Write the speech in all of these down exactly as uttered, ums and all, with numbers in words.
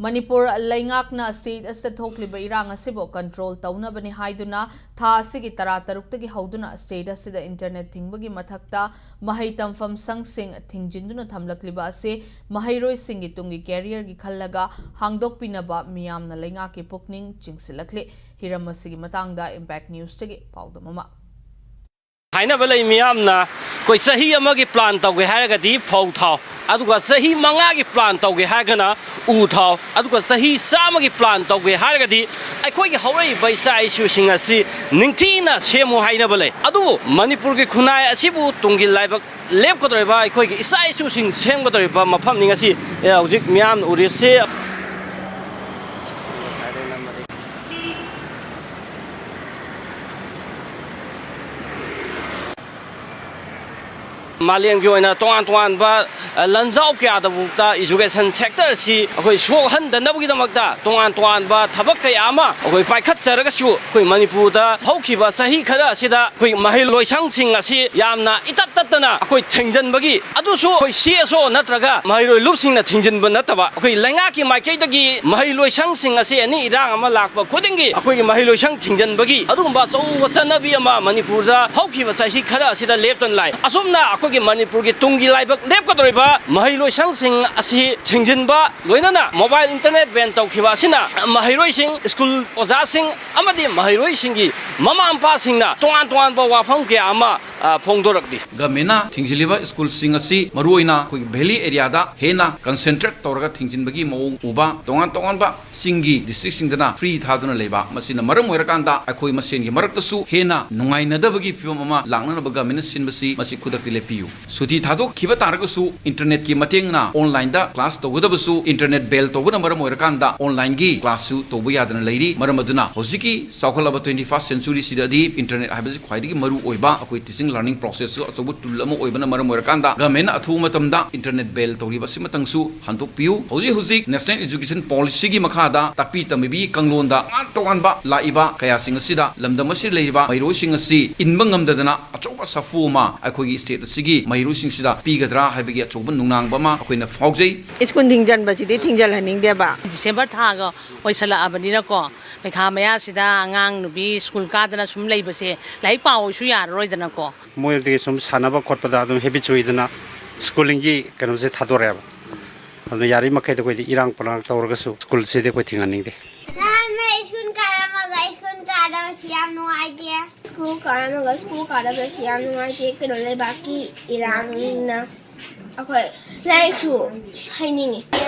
ꯃꯅꯤꯄꯨꯔ ꯂꯩꯉꯥꯛꯅ state ꯑꯁꯤꯗ ꯊꯣꯛꯂꯤꯕ ꯏꯔꯥꯡ ꯑꯁꯤꯕꯨ control ꯇꯧꯅꯕꯅꯤ ꯍꯥꯏꯗꯨꯅ ꯊꯥ ꯑꯁꯤꯒꯤ ꯇꯔꯥꯇꯔꯨꯛꯇꯒꯤ ꯍꯧꯗꯨꯅ state ꯑꯁꯤꯗ internet ꯊꯤꯡꯕꯒꯤ ꯃꯊꯛꯇ ꯃꯍꯩ ꯇꯝꯐꯝ ꯁꯪꯁꯤꯡ ꯊꯤꯡꯖꯤꯟꯗꯨꯅ ꯊꯝꯂꯛꯂꯤꯕ ꯑꯁꯤ ꯃꯍꯩꯔꯣꯏꯁꯤꯡꯒꯤ ꯇꯨꯡꯒꯤ careerꯒꯤ ꯈꯜꯂꯒ ꯍꯥꯡꯗꯣꯛꯄꯤꯅꯕ ꯃꯤꯌꯥꯝꯅ ꯂꯩꯉꯥꯛꯀꯤ ꯄꯨꯛꯅꯤꯡ ꯆꯤꯡꯁꯤꯜꯂꯛꯂꯤ꯫ ꯍꯤꯔꯝ ꯑꯁꯤꯒꯤ ꯃꯇꯥꯡꯗ Impact Newsꯇꯒꯤ ꯄꯥꯎꯗꯝ ꯑꯃ꯫ ꯍꯥꯏꯅꯕ ꯂꯩ ꯃꯤꯌꯥꯝꯅ, ꯑꯩꯈꯣꯏ ꯆꯍꯤ ꯑꯃꯒꯤ plan ꯇꯧꯒꯦ ꯍꯥꯏꯔꯒꯗꯤ ꯐꯧ ꯊꯥꯎ, ꯑꯗꯨꯒ ꯆꯍꯤ ꯃꯉꯥꯒꯤ plan ꯇꯧꯒꯦ ꯍꯥꯏꯔꯒꯅ ꯎ ꯊꯥꯎ, ꯑꯗꯨꯒ ꯆꯍꯤ ꯆꯥꯝꯃꯒꯤ plan ꯇꯧꯒꯦ ꯍꯥꯏꯔꯒꯗꯤ ꯑꯩꯈꯣꯏꯒꯤ ꯍꯧꯔꯛꯏꯕ ꯏꯆꯥ ꯏꯁꯨꯁꯤꯡ ꯑꯁꯤ ꯅꯤꯡꯊꯤꯅ ꯁꯦꯝꯃꯨ ꯍꯥꯏꯅꯕ ꯂꯩ꯫ ꯑꯗꯨꯕꯨ ꯃꯅꯤꯄꯨꯔꯒꯤ ꯈꯨꯟꯅꯥꯏ ꯑꯁꯤꯕꯨ ꯇꯨꯡꯒꯤ ꯂꯥꯏꯕꯛ ꯂꯦꯞꯀꯗꯧꯔꯤꯕ, ꯑꯩꯈꯣꯏꯒꯤ ꯏꯆꯥ ꯏꯁꯨꯁꯤꯡ ꯁꯦꯝꯒꯗꯧꯔꯤꯕ ꯃꯐꯝꯅꯤ ꯉꯁꯤ, ꯑꯦ, ꯍꯧꯖꯤꯛ ꯃꯤꯌꯥꯝꯅ ꯎꯔꯤꯁꯤ꯫ ꯃꯥꯂꯦꯝꯒꯤ ꯑꯣꯏꯅ ꯇꯣꯉꯥꯟ ꯇꯣꯉꯥꯟꯕ, ꯑ, ꯂꯟꯖꯥꯎ ꯀꯌꯥꯗꯐꯥꯎꯗ education sector ꯑꯁꯤ ꯑꯩꯈꯣꯏ ꯁꯣꯛꯍꯟꯗꯅꯕꯒꯤꯗꯃꯛꯇ ꯇꯣꯉꯥꯟ ꯇꯣꯉꯥꯟꯕ ꯊꯕꯛ ꯀꯌꯥ ꯑꯃ ꯑꯩꯈꯣꯏ ꯄꯥꯏꯈꯠꯆꯔꯒꯁꯨ, ꯑꯩꯈꯣꯏ ꯃꯅꯤꯄꯨꯔꯗ ꯍꯧꯈꯤꯕ ꯆꯍꯤ ꯈꯔ ꯑꯁꯤꯗ ꯑꯩꯈꯣꯏ ꯃꯍꯩ ꯂꯣꯏꯁꯪꯁꯤꯡ ꯑꯁꯤ ꯌꯥꯝꯅ ꯏꯇꯠ ꯇꯠꯇꯅ ꯑꯩꯈꯣꯏ ꯊꯤꯡꯖꯤꯟꯕꯒꯤ, ꯑꯗꯨꯁꯨ ꯑꯩꯈꯣꯏ CSO ꯅꯠꯇ꯭ꯔꯒ ꯃꯍꯩꯔꯣꯏ ꯂꯨꯞꯁꯤꯡꯅ ꯊꯤꯡꯖꯤꯟꯕ ꯅꯠꯇꯕ, ꯑꯩꯈꯣꯏ ꯂꯩꯉꯥꯛꯀꯤ ꯃꯥꯏꯀꯩꯗꯒꯤ ꯃꯍꯩ ꯂꯣꯏꯁꯪꯁꯤꯡ ꯑꯁꯤ ꯑꯦꯅꯤ ꯏꯔꯥꯡ ꯑꯃ ꯂꯥꯛꯄ ꯈꯨꯗꯤꯡꯒꯤ ꯑꯩꯈꯣꯏꯒꯤ ꯃꯍꯩ ꯂꯣꯏꯁꯪ ꯊꯤꯡꯖꯤꯟꯕꯒꯤ ꯑꯗꯨꯒꯨꯝꯕ ꯑꯆꯧꯕ ꯆꯠꯅꯕꯤ ꯑꯃ ꯃꯅꯤꯄꯨꯔꯗ ꯍꯧꯈꯤꯕ ꯆꯍꯤ ꯈꯔ ꯑꯁꯤꯗ ꯂꯦꯞꯇꯅ ꯂꯥꯛꯏ꯫ ꯑꯁꯨꯝꯅ ꯑꯩꯈꯣꯏꯒꯤ ꯃꯅꯤꯄꯨꯔꯒꯤ ꯇꯨꯡꯒꯤ ꯂꯥꯏꯕꯛ ꯂꯦꯞꯀꯗꯧꯔꯤꯕ ꯃꯍꯩ ꯂꯣꯏꯁꯪꯁꯤꯡ ꯑꯁꯤ ꯊꯤꯡꯖꯤꯟꯕ, ꯂꯣꯏꯅꯅ mobile internet ban ꯇꯧꯈꯤꯕ ꯑꯁꯤꯅ ꯃꯍꯩꯔꯣꯏꯁꯤꯡ, ꯁ꯭ꯀꯨꯜ ꯑꯣꯖꯥꯁꯤꯡ ꯑꯃꯗꯤ ꯃꯍꯩꯔꯣꯏꯁꯤꯡꯒꯤ ꯃꯃꯥ ꯃꯄꯥꯁꯤꯡꯅ ꯇꯣꯉꯥꯟ ꯇꯣꯉꯥꯟꯕ ꯋꯥꯐꯝ ꯀꯌꯥ ꯑꯃ, ꯑ, ꯐꯣꯡꯗꯣꯔꯛꯂꯤ꯫ ꯒꯃꯦꯟꯅ ꯊꯤꯡꯖꯤꯜꯂꯤꯕ ꯁ꯭ꯀꯨꯜꯁꯤꯡ ꯑꯁꯤ ꯃꯔꯨꯑꯣꯏꯅ ꯑꯩꯈꯣꯏꯒꯤ valley areaꯗ ꯍꯦꯟꯅ concentrate ꯇꯧꯔꯒ ꯊꯤꯡꯖꯤꯟꯕꯒꯤ ꯃꯑꯣꯡ ꯎꯕ, ꯇꯣꯉꯥꯟ ꯇꯣꯉꯥꯟꯕ ꯆꯤꯡꯒꯤ districtꯁꯤꯡꯗꯅ free ꯊꯥꯗꯨꯅ ꯂꯩꯕ, ꯃꯁꯤꯅ ꯃꯔꯝ ꯑꯣꯏꯔꯀꯥꯟꯗ ꯑꯩꯈꯣꯏ ꯃꯁꯦꯟꯒꯤ ꯃꯔꯛꯇꯁꯨ ꯍꯦꯟꯅ ꯅꯨꯡꯉꯥꯏꯅꯗꯕꯒꯤ ꯐꯤꯕꯝ ꯑꯃ ꯂꯥꯛꯅꯅꯕ ꯒꯃꯦꯟꯅ ꯁꯤꯟꯕꯁꯤ ꯃꯁꯤ ꯈꯨꯗꯛꯇ ꯂꯦꯞꯄꯤꯌꯨ꯫ ꯁꯨꯇꯤ ꯊꯥꯗꯣꯛꯈꯤꯕ ꯇꯥꯔꯒꯁꯨ internetꯀꯤ ꯃꯇꯦꯡꯅ onlineꯗ class ꯇꯧꯒꯗꯕꯁꯨ internet ban ꯇꯧꯕꯅ ꯃꯔꯝ ꯑꯣꯏꯔꯀꯥꯟꯗ onlineꯒꯤ classꯁꯨ ꯇꯧꯕ ꯌꯥꯗꯅ ꯂꯩꯔꯤ꯫ ꯃꯔꯝ ꯑꯗꯨꯅ ꯍꯧꯖꯤꯛꯀꯤ ꯆꯥꯎꯈꯠꯂꯕ twenty first centuryꯁꯤꯗꯗꯤ internet ꯍꯥꯏꯕꯁꯤ ꯈ꯭ꯋꯥꯏꯗꯒꯤ ꯃꯔꯨ ꯑꯣꯏꯕ ꯑꯩꯈꯣꯏ teaching Learning process ꯁꯨ ꯑꯆꯧꯕ tool ꯑꯃ ꯑꯣꯏꯕꯅ ꯃꯔꯝ ꯑꯣꯏꯔꯀꯥꯟꯗ government ꯅ ꯑꯊꯨꯕ ꯃꯇꯝꯗ internet bail ꯇꯧꯔꯤꯕ ꯑꯁꯤꯃꯇꯪꯁꯨ ꯍꯟꯗꯣꯛꯄꯤꯌꯨ꯫ ꯍꯧꯖꯤꯛ ꯍꯧꯖꯤꯛ National Education Policy ꯒꯤ ꯃꯈꯥꯗ ꯇꯥꯛꯄꯤ ꯇꯝꯕꯤꯕꯒꯤ ꯀꯥꯡꯂꯣꯟꯗ ꯇꯣꯉꯥꯟ ꯇꯣꯉꯥꯟꯕ ꯂꯥꯛꯏꯕ ꯀꯌꯥꯁꯤꯡ ꯑꯁꯤꯗ ꯂꯝꯗꯝ ꯑꯁꯤꯗ ꯂꯩꯔꯤꯕ ꯃꯍꯩꯔꯣꯏꯁꯤꯡ ꯑꯁꯤ ꯏꯟꯕ ꯉꯝꯗꯗꯅ ꯑꯆꯧꯕ ꯁꯥꯐꯨ ꯑꯃ ꯑꯩꯈꯣꯏꯒꯤ state ꯑꯁꯤꯒꯤ ꯃꯍꯩꯔꯣꯏꯁꯤꯡꯁꯤꯗ ꯄꯤꯒꯗ꯭ꯔꯥ ꯍꯥꯏꯕꯒꯤ ꯑꯆꯧꯕ ꯅꯨꯡꯅꯥꯡꯕ ꯑꯃ ꯑꯩꯈꯣꯏꯅ ꯐꯥꯎꯖꯩ꯫ ꯁ꯭ꯀꯨꯜ ꯊꯤꯡꯖꯤꯟꯕꯁꯤꯗꯤ ꯊꯤꯡꯖꯤꯜꯍꯟꯅꯤꯡꯗꯦꯕ꯫ ꯗꯤꯁꯦꯝꯕꯔ ꯊꯥꯒ ꯑꯣꯏꯁꯜꯂꯛꯑꯕꯅꯤꯅꯀꯣ, ꯄꯩꯈꯥ ꯃꯌꯥꯁꯤꯗ ꯑꯉꯥꯡ ꯅꯨꯄꯤ ꯁ꯭ꯀꯨꯜ ꯀꯥꯗꯅ ꯁꯨꯝ ꯂꯩꯕꯁꯦ ꯂꯥꯏꯔꯤꯛ ꯄꯥꯎꯁꯨ ꯌꯥꯔꯔꯣꯏꯗꯅꯀꯣ꯫ ꯃꯣꯏꯗꯒꯤ ꯁꯨꯝ ꯁꯥꯟꯅꯕ ꯈꯣꯠꯄꯗ ꯑꯗꯨꯝ ꯍꯦꯕꯤꯠꯁ ꯑꯣꯏꯗꯅ ꯁ꯭ꯀꯨꯂꯤꯡꯒꯤ ꯀꯩꯅꯣꯁꯦ ꯊꯥꯗꯣꯔꯛꯑꯦꯕ꯫ ꯑꯗꯨꯅ ꯌꯥꯔꯤꯃꯈꯩꯗꯤ ꯑꯩꯈꯣꯏꯗꯤ ꯏꯔꯥꯡ ꯄꯂꯥꯡ ꯇꯧꯔꯒꯁꯨ ꯁ꯭ꯀꯨꯜꯁꯤꯗꯤ ꯑꯩꯈꯣꯏ ꯊꯤꯡꯍꯟꯅꯤꯡꯗꯦ꯫ ꯅꯍꯥꯟꯅ ꯁ꯭ꯀꯨꯜ ꯀꯥꯔꯝꯃꯒ ꯁ꯭ꯀꯨꯜ ꯀꯥꯗꯕꯁꯤ ꯌꯥꯝ ꯅꯨꯡꯉꯥꯏꯇꯦ꯫ ꯁ꯭ꯀꯨꯜ ꯀꯥꯔꯝꯃꯒ ꯁ꯭ꯀꯨꯜ ꯀꯥꯗꯕꯁꯤ ꯌꯥꯝ ꯅꯨꯡꯉꯥꯏꯇꯦ꯫ ꯀꯩꯅꯣ, ꯂꯩꯕꯥꯛꯀꯤ ꯏꯔꯥꯡꯅ ꯑꯩꯈꯣꯏ ꯂꯥꯏꯔꯤꯛꯁꯨ ꯍꯩꯅꯤꯡꯉꯤ꯫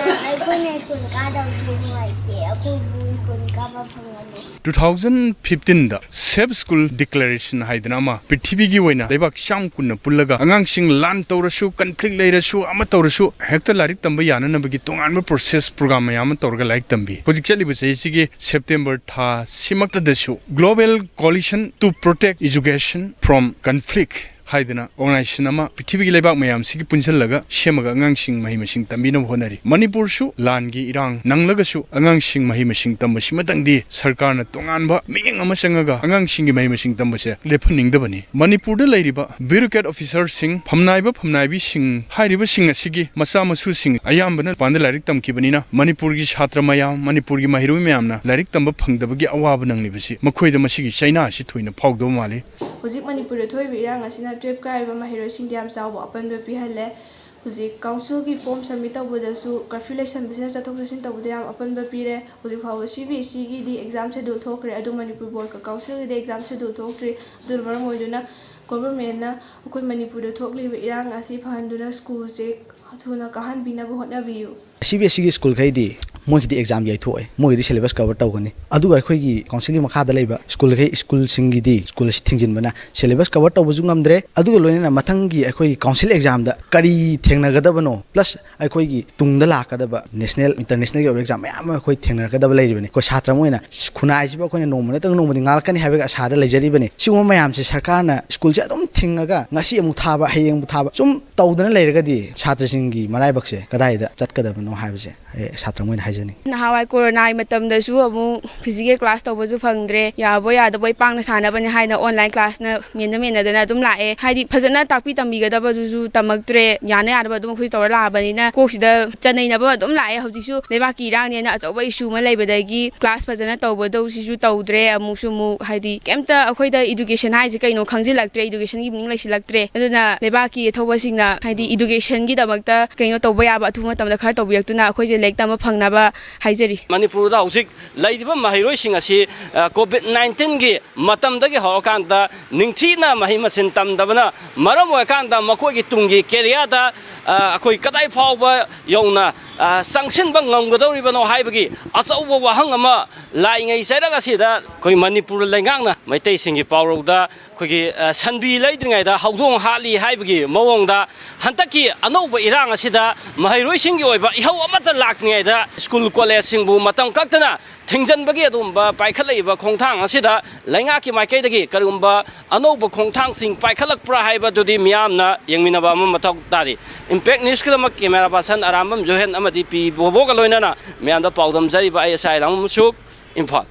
ꯑꯩꯈꯣꯏꯅ ꯁ꯭ꯀꯨꯜ ꯀꯥꯗꯕꯁꯨ ꯅꯨꯡꯉꯥꯏꯇꯦ꯫ ꯑꯩꯈꯣꯏꯕꯨ ꯁ꯭ꯀꯨꯜ ꯀꯥꯕ ꯐꯪꯍꯜꯂꯨ꯫ Two thousand fifteen ꯗ Safe School Declaration ꯍꯥꯏꯗꯅ ꯑꯃ ꯄ꯭ꯔꯤꯊꯤꯕꯤꯒꯤ ꯑꯣꯏꯅ ꯂꯩꯕꯥꯛ ꯆꯥꯝ ꯀꯨꯟꯅ ꯄꯨꯜꯂꯒ ꯑꯉꯥꯡꯁꯤꯡ ꯂꯥꯟ ꯇꯧꯔꯁꯨ, conflict ꯂꯩꯔꯁꯨ, ꯑꯃ ꯇꯧꯔꯁꯨ ꯍꯦꯛꯇ ꯂꯥꯏꯔꯤꯛ ꯇꯝꯕ ꯌꯥꯅꯅꯕꯒꯤ ꯇꯣꯉꯥꯟꯕ process program ꯃꯌꯥꯝ ꯑꯃ ꯇꯧꯔꯒ ꯂꯥꯏꯔꯤꯛ ꯇꯝꯕꯤ꯫ ꯍꯧꯖꯤꯛ ꯆꯠꯂꯤꯕ ꯆꯍꯤꯁꯤꯒꯤ September ꯊꯥ ꯁꯤꯃꯛꯇꯗꯁꯨ Global Coalition to Protect Education from Conflict ꯍꯥꯏꯗꯅ organization ꯑꯃ ꯄ꯭ꯔꯤꯊꯤꯕꯤꯒꯤ ꯂꯩꯕꯥꯛ ꯃꯌꯥꯝꯁꯤꯒꯤ ꯄꯨꯟꯁꯤꯜꯂꯒ ꯁꯦꯝꯃꯒ ꯑꯉꯥꯡꯁꯤꯡ ꯃꯍꯩ ꯃꯁꯤꯡ ꯇꯝꯕꯤꯅꯕ ꯍꯣꯠꯅꯔꯤ꯫ ꯃꯅꯤꯄꯨꯔꯁꯨ ꯂꯥꯟꯒꯤ ꯏꯔꯥꯡ ꯅꯪꯂꯒꯁꯨ ꯑꯉꯥꯡꯁꯤꯡ ꯃꯍꯩ ꯃꯁꯤꯡ ꯇꯝꯕꯁꯤꯃꯇꯪꯗꯤ ꯁꯔꯀꯥꯔꯅ ꯇꯣꯉꯥꯟꯕ ꯃꯤꯠꯌꯦꯡ ꯑꯃ ꯆꯪꯉꯒ ꯑꯉꯥꯡꯁꯤꯡꯒꯤ ꯃꯍꯩ ꯃꯁꯤꯡ ꯇꯝꯕꯁꯦ ꯂꯦꯞꯍꯟꯅꯤꯡꯗꯕꯅꯤ꯫ ꯃꯅꯤꯄꯨꯔꯗ ꯂꯩꯔꯤꯕ bureaucrat officer ꯁꯤꯡ, ꯐꯝꯅꯥꯏꯕ ꯐꯝꯅꯥꯏꯕꯤꯁꯤꯡ ꯍꯥꯏꯔꯤꯕꯁꯤꯡ ꯑꯁꯤꯒꯤ ꯃꯆꯥ ꯃꯁꯨꯁꯤꯡ ꯑꯌꯥꯝꯕꯅ ꯃꯄꯥꯟꯗ ꯂꯥꯏꯔꯤꯛ ꯇꯝꯈꯤꯕꯅꯤꯅ ꯃꯅꯤꯄꯨꯔꯒꯤ ꯁꯥꯇ꯭ꯔ ꯃꯌꯥꯝ, ꯃꯅꯤꯄꯨꯔꯒꯤ ꯃꯍꯩꯔꯣꯏ ꯃꯌꯥꯝꯅ ꯂꯥꯏꯔꯤꯛ ꯇꯝꯕ ꯐꯪꯗꯕꯒꯤ ꯑꯋꯥꯕ ꯅꯪꯂꯤꯕꯁꯤ ꯃꯈꯣꯏꯗ ꯃꯁꯤꯒꯤ ꯆꯩꯅꯥ ꯑꯁꯤ ꯊꯣꯏꯅ ꯐꯥꯎꯗꯕ ꯃꯥꯜꯂꯤ꯫ ꯍꯧꯖꯤꯛ ꯃꯅꯤꯄꯨꯔꯗ ꯊꯣꯛꯏꯕ ꯏꯔꯥꯡ ꯑꯁꯤꯅ twelve ꯀꯥꯔꯤꯕ ꯃꯍꯩꯔꯣꯏꯁꯤꯡꯗ ꯌꯥꯝ ꯆꯥꯎꯕ ꯑꯄꯟꯕ ꯄꯤꯍꯜꯂꯦ꯫ ꯍꯧꯖꯤꯛ council ꯒꯤ form submit ꯇꯧꯕꯗꯁꯨ curfew ꯂꯩꯁꯟꯕꯁꯤꯅ ꯆꯠꯊꯣꯛ ꯆꯠꯁꯤꯟ ꯇꯧꯕꯗ ꯌꯥꯝ ꯑꯄꯟꯕ ꯄꯤꯔꯦ꯫ ꯍꯧꯖꯤꯛ ꯐꯥꯎꯕ C B S E ꯒꯤꯗꯤ exam schedule ꯊꯣꯛꯈ꯭ꯔꯦ, ꯑꯗꯨ ꯃꯅꯤꯄꯨꯔ board ꯀ council ꯒꯤꯗꯤ exam schedule ꯊꯣꯛꯇ꯭ꯔꯤ꯫ ꯑꯗꯨꯅ ꯃꯔꯝ ꯑꯣꯏꯗꯨꯅ government ꯅ ꯑꯩꯈꯣꯏ ꯃꯅꯤꯄꯨꯔꯗ ꯊꯣꯛꯂꯤꯕ ꯏꯔꯥꯡ ꯑꯁꯤ ꯐꯍꯟꯗꯨꯅ school ꯁꯦ ꯊꯨꯅ ꯀꯥꯍꯟꯕꯤꯅꯕ ꯍꯣꯠꯅꯕꯤꯌꯨ꯫ C B S E ꯒꯤ ꯁ꯭ꯀꯨꯜꯈꯩꯗꯤ ꯃꯣꯏꯒꯤꯗꯤ ꯑꯦꯛꯖꯥꯝ ꯌꯩꯊꯣꯛꯑꯦ, ꯃꯣꯏꯒꯤꯗꯤ ꯁꯦꯂꯦꯕꯁ ꯀꯚꯔ ꯇꯧꯒꯅꯤ꯫ ꯑꯗꯨꯒ ꯑꯩꯈꯣꯏꯒꯤ ꯀꯥꯎꯟꯁꯤꯜꯒꯤ ꯃꯈꯥꯗ ꯂꯩꯕ ꯁ꯭ꯀꯨꯜꯈꯩ, ꯁ꯭ꯀꯨꯜꯁꯤꯡꯒꯤꯗꯤ ꯁ꯭ꯀꯨꯜ ꯑꯁꯤ ꯊꯤꯡꯖꯤꯟꯕꯅ ꯁꯦꯂꯦꯕꯁ ꯀꯚꯔ ꯇꯧꯕꯁꯨ ꯉꯝꯗ꯭ꯔꯦ, ꯑꯗꯨꯒ ꯂꯣꯏꯅꯅ ꯃꯊꯪꯒꯤ ꯑꯩꯈꯣꯏꯒꯤ ꯀꯥꯎꯟꯁꯤꯜ ꯑꯦꯛꯖꯥꯝꯗ ꯀꯔꯤ ꯊꯦꯡꯅꯒꯗꯕꯅꯣ, ꯄ꯭ꯂꯁ ꯑꯩꯈꯣꯏꯒꯤ ꯇꯨꯡꯗ ꯂꯥꯛꯀꯗꯕ ꯅꯦꯁꯅꯦꯜ, ꯏꯟꯇꯔꯅꯦꯁꯅꯦꯜꯒꯤ ꯑꯣꯏꯕ ꯑꯦꯛꯖꯥꯝ ꯃꯌꯥꯝ ꯑꯃ ꯑꯩꯈꯣꯏ ꯊꯦꯡꯅꯔꯛꯀꯗꯕ ꯂꯩꯔꯤꯕꯅꯤ꯫ ꯑꯩꯈꯣꯏ ꯁꯥꯇ꯭ꯔ ꯑꯃ ꯑꯣꯏꯅ ꯈꯨꯟꯅꯥꯏꯁꯤꯕꯨ ꯑꯩꯈꯣꯏꯅ ꯅꯣꯡꯃ ꯅꯠꯇ꯭ꯔꯒ ꯅꯣꯡꯃꯗꯤ ꯉꯥꯜꯂꯛꯀꯅꯤ ꯍꯥꯏꯕꯒꯤ ꯑꯁꯥꯗ ꯂꯩꯖꯔꯤꯕꯅꯤ꯫ ꯁꯤꯒꯨꯝꯕ ꯃꯌꯥꯝꯁꯦ ꯁꯔꯀꯥꯔꯅ ꯁ꯭ꯀꯨꯜꯁꯦ ꯑꯗꯨꯝ ꯊꯤꯡꯉꯒ ꯉꯁꯤ ꯑꯃꯨꯛ ꯊꯥꯕ, ꯍꯌꯦꯡ ꯑꯃꯨꯛ ꯊꯥꯕ ꯁꯨꯝ ꯇꯧꯗꯅ ꯂꯩꯔꯒꯗꯤ ꯁꯥꯇ꯭ꯔꯁꯤꯡꯒꯤ ꯃꯔꯥꯏꯕꯛꯁꯦ ꯀꯗꯥꯏꯗ ꯆꯠꯀꯗꯕꯅꯣ ꯍꯥꯏꯕꯁꯦ ꯑꯩ ꯁꯥꯇ꯭ꯔ ꯑꯃ ꯑꯣꯏꯅ ꯍꯥꯏꯖꯅꯤꯡꯉꯤ꯫ ꯅꯍꯥꯟꯋꯥꯏ ꯀꯣꯔꯣꯅꯥꯒꯤ ꯃꯇꯝꯗꯁꯨ ꯑꯃꯨꯛ ꯐꯤꯖꯤꯀꯦꯜ ꯀ꯭ꯂꯥꯁ ꯇꯧꯕꯁꯨ ꯐꯪꯗ꯭ꯔꯦ, ꯌꯥꯕꯣꯏ ꯌꯥꯗꯕꯣꯏ ꯄꯥꯡꯅ ꯁꯥꯟꯅꯕꯅꯦ ꯍꯥꯏꯅ ꯑꯣꯟꯂꯥꯏꯟ ꯀ꯭ꯂꯥꯁꯅ ꯃꯦꯟꯅ ꯃꯦꯟꯅꯗꯅ ꯑꯗꯨꯝ ꯂꯥꯛꯑꯦ꯫ ꯍꯥꯏꯗꯤ ꯐꯖꯅ ꯇꯥꯛꯄꯤ ꯇꯝꯕꯤꯒꯗꯕꯗꯨꯁꯨ ꯇꯝꯃꯛꯇ꯭ꯔꯦ, ꯌꯥꯅ ꯌꯥꯅꯕ ꯑꯗꯨꯝ ꯑꯩꯈꯣꯏ ꯇꯧꯔ ꯂꯥꯛꯑꯕꯅꯤꯅ ꯀꯣꯛꯁꯤꯗ ꯆꯅꯩꯅꯕ ꯑꯗꯨꯝ ꯂꯥꯛꯑꯦ꯫ ꯍꯧꯖꯤꯛꯁꯨ ꯂꯩꯕꯥꯛꯀꯤ ꯏꯔꯥꯡꯅꯦꯅ ꯑꯆꯧꯕ ꯏꯁꯨ ꯑꯃ ꯂꯩꯕꯗꯒꯤ ꯀ꯭ꯂꯥꯁ ꯐꯖꯅ ꯇꯧꯕꯗꯧꯁꯤꯁꯨ ꯇꯧꯗ꯭ꯔꯦ꯫ ꯑꯃꯨꯛꯁꯨ ꯑꯃꯨꯛ ꯍꯥꯏꯗꯤ ꯀꯩꯝꯇ ꯑꯩꯈꯣꯏꯗ ꯏꯗꯨꯀꯦꯁꯟ ꯍꯥꯏꯁꯦ ꯀꯩꯅꯣ ꯈꯪꯖꯤꯜꯂꯛꯇ꯭ꯔꯦ, ꯏꯗꯨꯀꯦꯁꯟꯒꯤ ꯃꯤꯅꯤꯡ ꯂꯩꯁꯤꯜꯂꯛꯇ꯭ꯔꯦ꯫ ꯑꯗꯨꯅ ꯂꯩꯕꯥꯛꯀꯤ ꯑꯊꯧꯕꯁꯤꯡꯅ ꯍꯥꯏꯗꯤ ꯏꯗꯨꯀꯦꯁꯟꯒꯤꯗꯃꯛꯇ ꯀꯩꯅꯣ ꯇꯧꯕ ꯌꯥꯕ ꯑꯊꯨꯕ ꯃꯇꯝꯗ ꯈꯔ ꯇꯧꯕꯤꯔꯛꯇꯨꯅ ꯑꯩꯈꯣꯏꯁꯦ ꯂꯥꯏꯔꯤꯛ ꯇꯝꯕ ꯐꯪꯅꯕ ꯍꯥꯏꯖꯔꯤ꯫ ꯃꯅꯤꯄꯨꯔꯗ ꯍꯧꯖꯤꯛ ꯂꯩꯔꯤꯕ ꯃꯍꯩꯔꯣꯏꯁꯤꯡ ꯑꯁꯤ, ꯑ, ꯀꯣꯚꯤꯗ ꯅꯥꯏꯟꯇꯤꯟꯒꯤ ꯃꯇꯝꯗꯒꯤ ꯍꯧꯔꯀꯥꯟꯗ ꯅꯤꯡꯊꯤꯅ ꯃꯍꯩ ꯃꯁꯤꯡ ꯇꯝꯗꯕꯅ ꯃꯔꯝ ꯑꯣꯏꯔꯀꯥꯟꯗ ꯃꯈꯣꯏꯒꯤ ꯇꯨꯡꯒꯤ ꯀꯦꯔꯤꯌꯔꯗ, ꯑ, ꯑꯩꯈꯣꯏ ꯀꯗꯥꯏ ꯐꯥꯎꯕ ꯌꯧꯅ, ꯑ, ꯆꯪꯁꯤꯟꯕ ꯉꯝꯒꯗꯧꯔꯤꯕꯅꯣ ꯍꯥꯏꯕꯒꯤ ꯑꯆꯧꯕ ꯋꯥꯍꯪ ꯑꯃ ꯂꯥꯛꯏꯉꯩ ꯆꯩꯔꯛ ꯑꯁꯤꯗ ꯑꯩꯈꯣꯏ ꯃꯅꯤꯄꯨꯔ ꯂꯩꯉꯥꯛꯅ ꯃꯩꯇꯩꯁꯤꯡꯒꯤ ꯄꯥꯎꯔꯧꯗ ꯑꯩꯈꯣꯏꯒꯤ, ꯑ, ꯁꯟꯕꯤ ꯂꯩꯗ꯭ꯔꯤꯉꯩꯗ ꯍꯧꯗꯣꯡ ꯍꯥꯠꯂꯤ ꯍꯥꯏꯕꯒꯤ ꯃꯑꯣꯡꯗ ꯍꯟꯗꯛꯀꯤ ꯑꯅꯧꯕ ꯏꯔꯥꯡ ꯑꯁꯤꯗ ꯃꯍꯩꯔꯣꯏꯁꯤꯡꯒꯤ ꯑꯣꯏꯕ ꯏꯍꯧ ꯑꯃꯠꯇ ꯂꯥꯛꯇ꯭ꯔꯤꯉꯩꯗ ꯁ꯭ꯀꯨꯜ ꯀꯣꯂꯦꯖꯁꯤꯡꯕꯨ ꯃꯇꯝ ꯀꯛꯇꯅ ꯊꯤꯡꯖꯤꯟꯕꯒꯤ ꯑꯗꯨꯒꯨꯝꯕ ꯄꯥꯏꯈꯠꯂꯛꯏꯕ ꯈꯣꯡꯊꯥꯡ ꯑꯁꯤꯗ ꯂꯩꯉꯥꯛꯀꯤ ꯃꯥꯏꯀꯩꯗꯒꯤ ꯀꯔꯤꯒꯨꯝꯕ ꯑꯅꯧꯕ ꯈꯣꯡꯊꯥꯡꯁꯤꯡ ꯄꯥꯏꯈꯠꯂꯛꯄ꯭ꯔꯥ ꯍꯥꯏꯕꯗꯨꯗꯤ ꯃꯤꯌꯥꯝꯅ ꯌꯦꯡꯃꯤꯟꯅꯕ ꯑꯃ ꯃꯊꯧ ꯇꯥꯔꯤ꯫ ꯏꯝꯄꯦꯛ ꯅ꯭ꯌꯨꯁꯀꯤꯗꯃꯛ ꯀꯦꯃꯦꯔꯥ ꯄꯥꯔꯁꯟ ꯑꯔꯥꯝꯕꯝ ꯖꯣꯍꯦꯟ ꯑꯃꯗꯤ ꯄꯤ ꯕꯣꯕꯣꯒ ꯂꯣꯏꯅꯅ ꯃꯤꯌꯥꯝꯗ ꯄꯥꯎꯗꯝꯖꯔꯤꯕ ꯑꯩ ꯑꯦꯁ ꯑꯥꯏ ꯂꯥꯡꯕꯝ ꯃꯨꯁꯨꯛ, ꯏꯝꯐꯥꯜ꯫